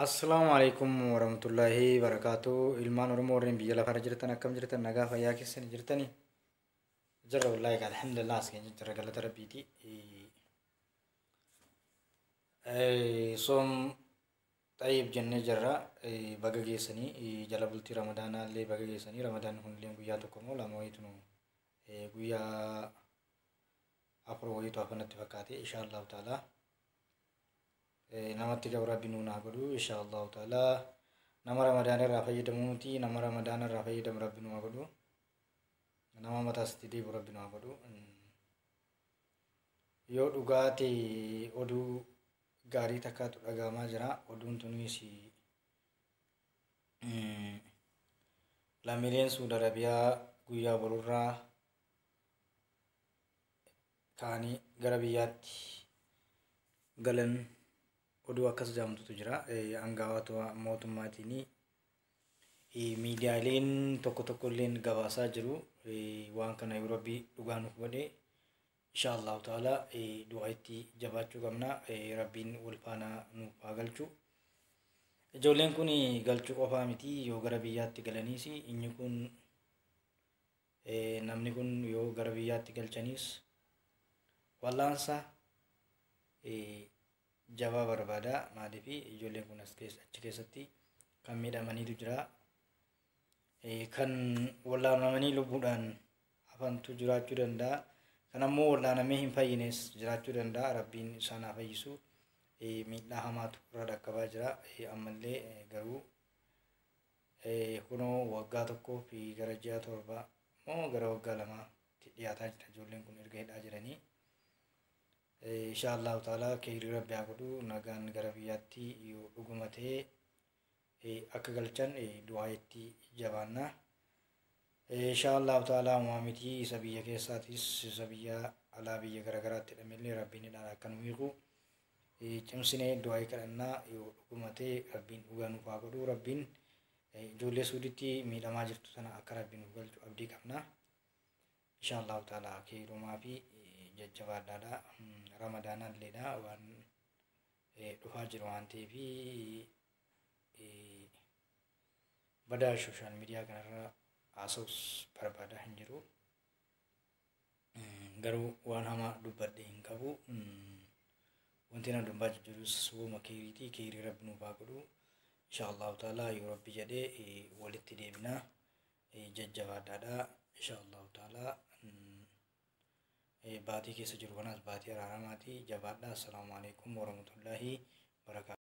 Assalaamu alaikum warahmatullaahi barakaatu. Ilmaan Oromoo warreen biyya lafarra jirtan, akkam jirtan? Nagaa fayyaa keessan jirtani? Jirra wallaahi, alhamdulillah, as keenya jirra, galata rabbiiti. Soom xayyib jennee jirra. Baga geessanii, jala bultii ramadaanaa illee baga geessanii. Ramadaan kun illee guyyaa tokko moo lama wayiitu nu, guyyaa 4 wayiitu hafa natti fakkaate. Insha Allahu ta'ala namatti gabu rabbi nuun haa godhu. Insha Allahu ta'ala nama ramadaan irraa fayyadamu miti, nama ramadaan irraa fayyadamu rabbi nu haa godhu, nama mataasitti deebi'u rabbi nu haa godhu. Yoo dhugaate oduu gaarii takkaatu dhagahamaa jira. Oduun tunis lammiileen Suudi Arabiyaa guyyaa borurraa ka'anii gara biyyaatti galan oduu akkas jedhamtutu jira. Aangawoota mootummaatiin miidiyaaleen tokko tokko illee gabaasaa jiru. Waan kana yoo rabbi dhugaa nuuf godhe, insha Allahu ta'ala du'aa itti jabaachuu qabna. Rabbiin wal faana nuuf haa galchu. Ijoolleen kun galchuu qofaa miti, yoo gara biyyaatti galaniis inni kun, namni kun yoo gara biyyaatti galchaniis wallaansa jabaa barbaada. Maaliif, ijoolleen kun achi keessatti kan miidhamaniitu jira. Kan wallaanamanii lubbuudhaan hafantu jiraachuu danda'a. Kan ammoo wallaanamee hin fayyines jiraachuu danda'a. Rabbiin isaan haa fayyisu. Miidhaa hamaatu irra dhaqqabaa jira. Ammallee garuu kunoo waggaa tokkoo fi gara ji'a 7 moo gara waggaa 2tti dhiyaataa jira ijoolleen kun erga hidhaa jiranii. Insha Allahu ta'ala keeyrii rabbi haa godhu. Nagaan gara biyyaatti yoo dhuguma ta'e akka galchan du'aa itti jabaanna. Insha Allahu ta'ala homaa miti, isa biyya keessaatis isa biyya alaa biyya garagaraatti hidhamellee rabbiin hidhaan akka nu hiiku cimsinee du'aa kadhannaa. Yoo dhuguma ta'e rabbiin dhugaa nuuf haa godhu. Rabbiin ijoollee Suuditti miidhamaa jirtu sana akka rabbiin nuuf galchu abdii qabna. Insha Allahu ta'ala keeyrumaa fi jajjabaadhaadha. Ramadaanalleedha waan dhufaa jiru waan ta'eef badaa social media kanarra haasa'us barbaadaa hin jiru. Garuu waan hamaa dubbadhe hin qabu. Wanti na dubbachaa jirus wooma keeriiti. Keerii rabbi nuuf haa godhu. Insha Allahu ta'ala yoo rabbi jedhee walitti deebina. Jajjabaadhaadha. Insha Allahu ta'ala baatii keessa jiru kanaas baatii araaramaati. Jabaadha. Assalaamu alaikum warahmatullaahi barakaatu.